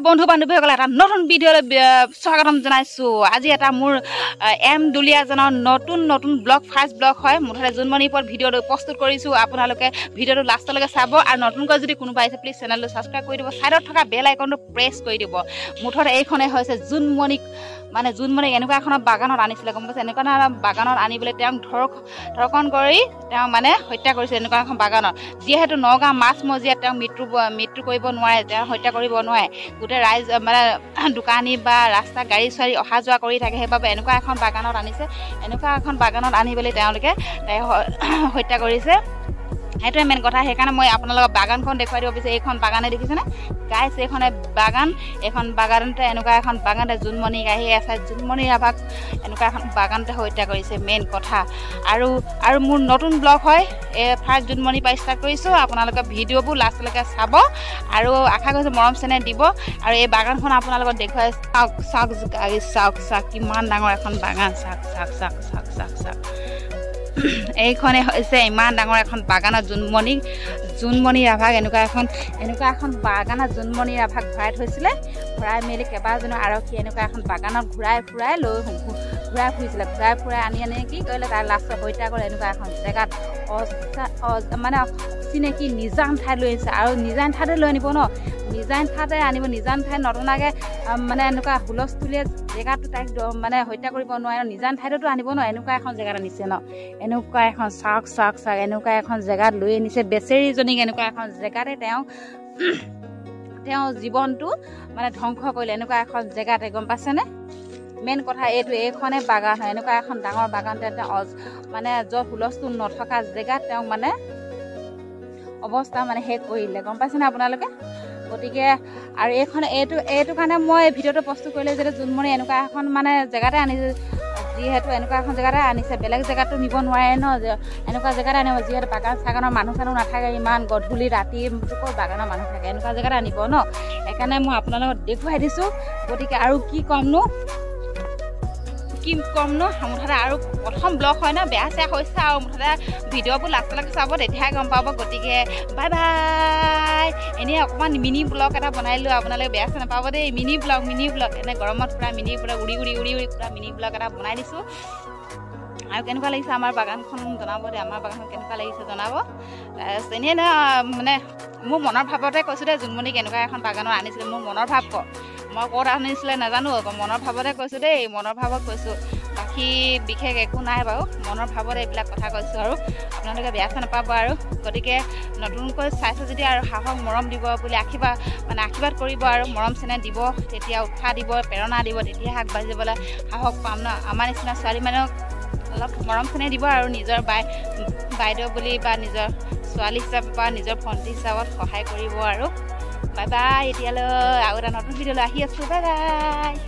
বন্ধু বান্ধৱীসকল, এটা নতুন ভিডিঅ'লৈ স্বাগতম জনাইছোঁ। আজি এটা মোৰ এম দুলীয়াজানৰ নতুন নতুন ব্লগ, ফাৰ্ষ্ট ব্লগ হয়। মুঠতে জোনমণিৰ ওপৰত ভিডিঅ'টো প্ৰস্তুত কৰিছোঁ। আপোনালোকে ভিডিঅ'টো লাষ্টলৈকে চাব আৰু নতুনকৈ যদি কোনোবা আহিছে, প্লিজ চেনেলটো ছাবস্ক্ৰাইব কৰি দিব, ছাইডত থকা বেল আইকনটো প্ৰেছ কৰি দিব। মুঠতে এইখনে হৈছে জোনমণিক, মানে জোনমণিক এনেকুৱা এখনৰ বাগানত আনিছিলে, গম পাইছে? এনেকুৱা বাগানত আনি পেলাই তেওঁক ধৰ্ষণ কৰি তেওঁ মানে হত্যা কৰিছে এনেকুৱা এখন বাগানত। যিহেতু নগাঁও মাজমজিয়াত তেওঁক মৃত্যু মৃত্যু কৰিব নোৱাৰে, তেওঁ হত্যা কৰিব নোৱাৰে, গোটেই ৰাইজ মানে দোকানী বা ৰাস্তা গাড়ী চাড়ী অহা যোৱা কৰি থাকে, সেইবাবে এনেকুৱা এখন বাগানত আনিছে। এনেকুৱা এখন বাগানত আনি পেলাই তেওঁলোকে হত্যা কৰিছে, সেইটোৱে মেইন কথা। সেইকাৰণে মই আপোনালোকক বাগানখন দেখুৱাই দিব বিচাৰিছোঁ। এইখন বাগানে দেখিছেনে গাইছ? এইখনে বাগান। এইখন বাগানতে, এনেকুৱা এখন বাগানতে জোনমণিক আহি আছে, জোনমণি ৰাভাক এনেকুৱা এখন বাগানতে হত্যা কৰিছে, মেইন কথা। আৰু আৰু মোৰ নতুন ব্লগ হয় এই, ফাৰ্ষ্ট জোনমণিৰ পৰা ষ্টাৰ্ট কৰিছোঁ। আপোনালোকে ভিডিঅ'বোৰ লাষ্টলৈকে চাব আৰু আশা কৰিছোঁ মৰম চেনেহ দিব। আৰু এই বাগানখন আপোনালোকক দেখুৱাই, চাওক চাওক চাওক চাওক, কিমান ডাঙৰ এখন বাগান। চাওক চাওক চাওক চাওক চাওক চাওক, এইখনে হৈছে ইমান ডাঙৰ এখন বাগানত জোনমণি ৰাভাক এনেকুৱা এখন বাগানত জোনমণি ৰাভাক ভৰাই থৈছিলে। ভৰাই মেলি কেইবাজনো আৰক্ষী এনেকুৱা এখন বাগানত ঘূৰাই ফুৰাই লৈ ঘূৰাই ফুৰিছিলে। ঘূৰাই ফুৰাই আনি আনি কি কৰিলে? তাৰ লাষ্টত হত্যা কৰিলে এনেকুৱা এখন জেগাত, মানে চিনাকি নিজান ঠাইত লৈ আনিছে। আৰু নিজান ঠাইতে লৈ আনিব ন, নিজান ঠাইতে আনিব। নিজান ঠাইত নতুনকৈ মানে এনেকুৱা হুলস্থুলীয়া জেগাতো তাইক মানে হত্যা কৰিব নোৱাৰে, নিজান ঠাইততো আনিব ন। এনেকুৱা এখন জেগাত আনিছে ন, এনেকুৱা এখন, চাওক চাওক চাওক, এনেকুৱা এখন জেগাত লৈ আনিছে বেচেৰীজনীক। এনেকুৱা এখন জেগাতে তেওঁ তেওঁ জীৱনটো মানে ধ্বংস কৰিলে, এনেকুৱা এখন জেগাতে, গম পাইছেনে? মেইন কথা এইটো, এইখনে বাগান হয়। এনেকুৱা এখন ডাঙৰ বাগানতে তেওঁ মানে য'ত হুলস্থুল নথকা জেগাত তেওঁক মানে অৱস্থা মানে শেষ কৰিলে, গম পাইছেনে আপোনালোকে? গতিকে আৰু এইখন এইটো এইটো কাৰণে মই ভিডিঅ'টো প্ৰস্তুত কৰিলে, যিহেতু জোনমণি এনেকুৱা এখন মানে জেগাতে আনিছে, যিহেতু এনেকুৱা এখন জেগাতে আনিছে, বেলেগ জেগাতো নিব নোৱাৰে ন। এনেকুৱা জেগাতে আনিব, যিহেতু বাগান চাগানৰ মানুহ চানুহ নাথাকে, ইমান গধূলি ৰাতি ক'ত বাগানৰ মানুহ থাকে? এনেকুৱা জেগাতে আনিব ন। সেইকাৰণে মই আপোনালোকক দেখুৱাই দিছোঁ। গতিকে আৰু কি ক'মনো, কি ক'মনো, মুঠতে আৰু প্ৰথম ব্লগ হয় ন, বেয়া চেয়া হৈছে আৰু মুঠতে ভিডিঅ'বোৰ লাষ্টলৈকে চাব, তেতিয়াহে গম পাব। গতিকে বাই বাই। এনেই অকণমান মিনি ব্লগ এটা বনাই দিলোঁ, আপোনালোকে বেয়া চেয়া নাপাব দেই। মিনি ব্লগ, মিনি ব্লগ, এনে গৰমত পূৰা মিনি ব্লগ, উৰি উৰি উৰি উৰি পূৰা মিনি ব্লগ এটা বনাই দিছোঁ। আৰু কেনেকুৱা লাগিছে আমাৰ বাগানখন জনাব দেই। আমাৰ বাগানখন কেনেকুৱা লাগিছে জনাব। তাৰপিছত এনেই ন মানে মোৰ মনৰ ভাৱতে কৈছোঁ দেই, জোনমণিক এনেকুৱা এখন বাগানত আনিছিলে, মোৰ মনৰ ভাৱ ক, মই ক'ত আনিছিলে নাজানো আকৌ, মনৰ ভাৱতে কৈছোঁ দেই, মনৰ ভাৱত কৈছোঁ, বাকী বিশেষ একো নাই বাৰু। মনৰ ভাৱত এইবিলাক কথা কৈছোঁ আৰু আপোনালোকে বেয়া চেয়া নাপাব আৰু। গতিকে নতুনকৈ চাইছে যদি আৰু সাহস মৰম দিব বুলি আশীৰ্বাদ, মানে আশীৰ্বাদ কৰিব আৰু মৰম চেনেহ দিব, তেতিয়া উৎসাহ দিব, প্ৰেৰণা দিব, তেতিয়াহে আগবাঢ়ি যাবলৈ সাহস পাম ন। আমাৰ নিচিনা ছোৱালী মানুহক অলপ মৰম চেনেহ দিব আৰু নিজৰ বাইদেউ বুলি বা নিজৰ ছোৱালী হিচাপে বা নিজৰ ভণ্টি হিচাপত সহায় কৰিব। আৰু বাই বাই এতিয়ালৈ, আৰু এটা নতুন ভিডিঅ'লৈ আহি আছোঁ। Bye bye.